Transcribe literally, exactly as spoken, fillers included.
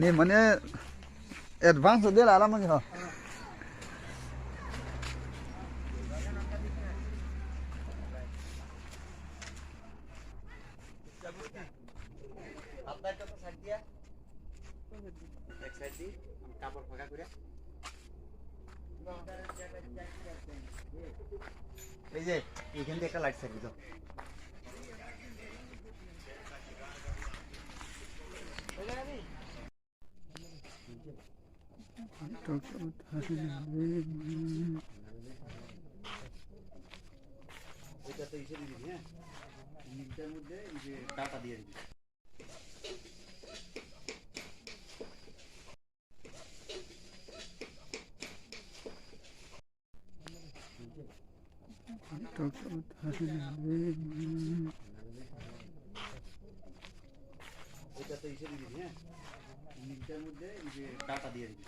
Ne mane advance de la la mane ho. আপনার কত সাইড দিয়া? এক সাইড দি, আমি কাপড় ফাঁকা করে। এই যে, এখান দিয়ে একটা লাইট সাইড দিত। এটা তো ইসে দিয়ে দিবি, হ্যাঁ? মিনিটটার মধ্যে এই যে ডাটা দিয়ে দিবি। এটা তো ইসে দিয়ে দিবি, হ্যাঁ? মিনিটটার মধ্যে এই যে ডাটা দিয়ে দিবি।